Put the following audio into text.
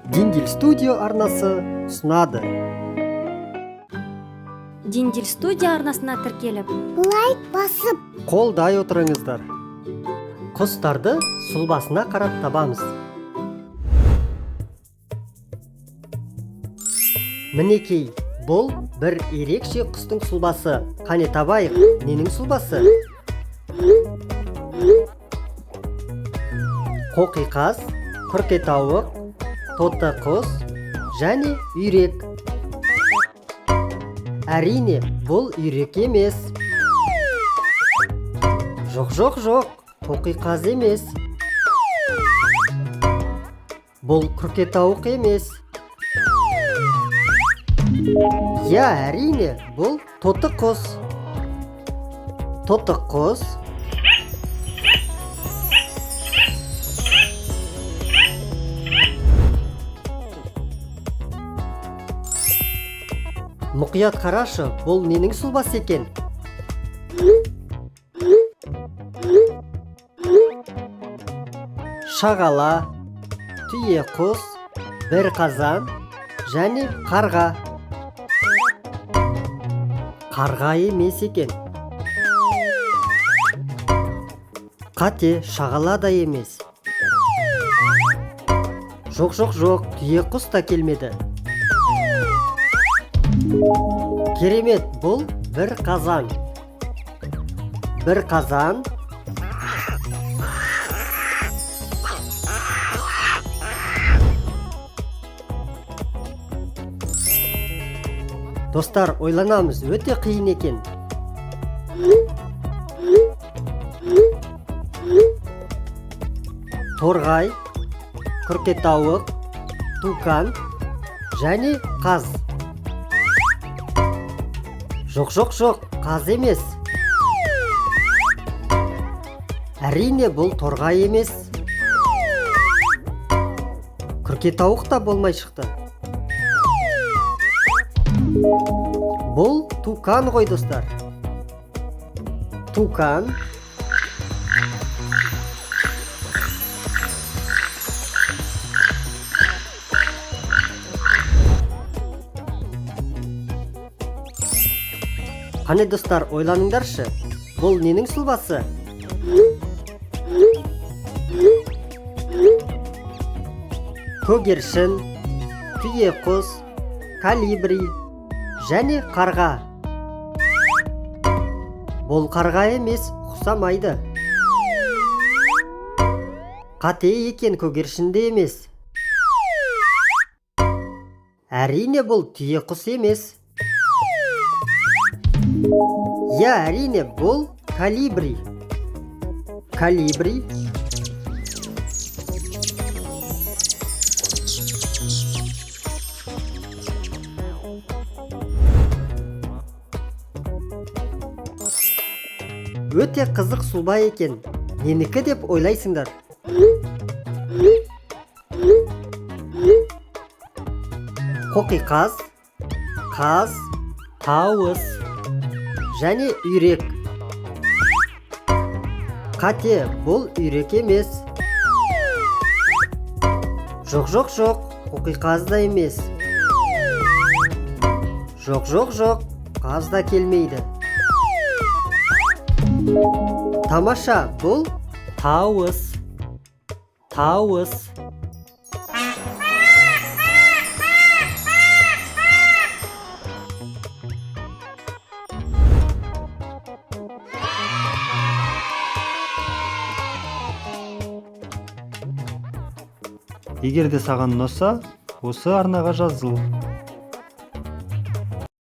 Диндель Студио арнасы ұсынады. Диндель Студия арнасына тіркеліп, лайк басып, қолдай отырыңыздар. Құстарды сұлбасына қарап табамыз. Мінекей, бұл бір ерекше құстың сұлбасы. Қане, табайық, ненің сұлбасы? Қоқиқаз, күркетауық, тоты құс және үйрек. Әрине, бұл үйрек емес. Жоқ, жоқ, жоқ, қоқиқаз емес. Бұл күркетауық емес. Иә, әрине, бұл тоты құс. Тоты құс. Мұқият қарашы, бұл ненің сұлбасы екен? Шағала, түйе құс, бір қазан және қарға. Қарға емес екен. Қате, шағала да емес. Жоқ, жоқ, жоқ, түйе құс та келмеді. Керемет, бұл бір қазан. Бір қазан. Достар, ойланамыз, өте қиын екен. Торғай, күркетауық, тукан және қаз. Жоқ, жоқ, жоқ, қаз емес. Әрине, бұл торғай емес. Күркетауық та болмай шықты. Бұл тукан ғой, достар. Тукан. Қане, достар, ойланыңдаршы. Бұл ненің сұлбасы? Көгершін, түйе құс, колибри және қарға. Бұл қарға емес, ұқсамайды. Қате екен, көгершін де емес. Әрине, бұл түйе құс емес. Иә, әрине, бұл колибри. Колибри. Өте қызық сұлба екен. Ненікі деп ойлайсыңдар? Қоқиқаз, қаз, тауыс және үйрек. Қате, бұл үйрек емес. Жоқ, жоқ, жоқ, қоқиқаз да емес. Жоқ, жоқ, жоқ, қаз да келмейді. Тамаша, бұл тауыс. Тауыс. Егер де саған ұнаса, осы арнаға жазыл.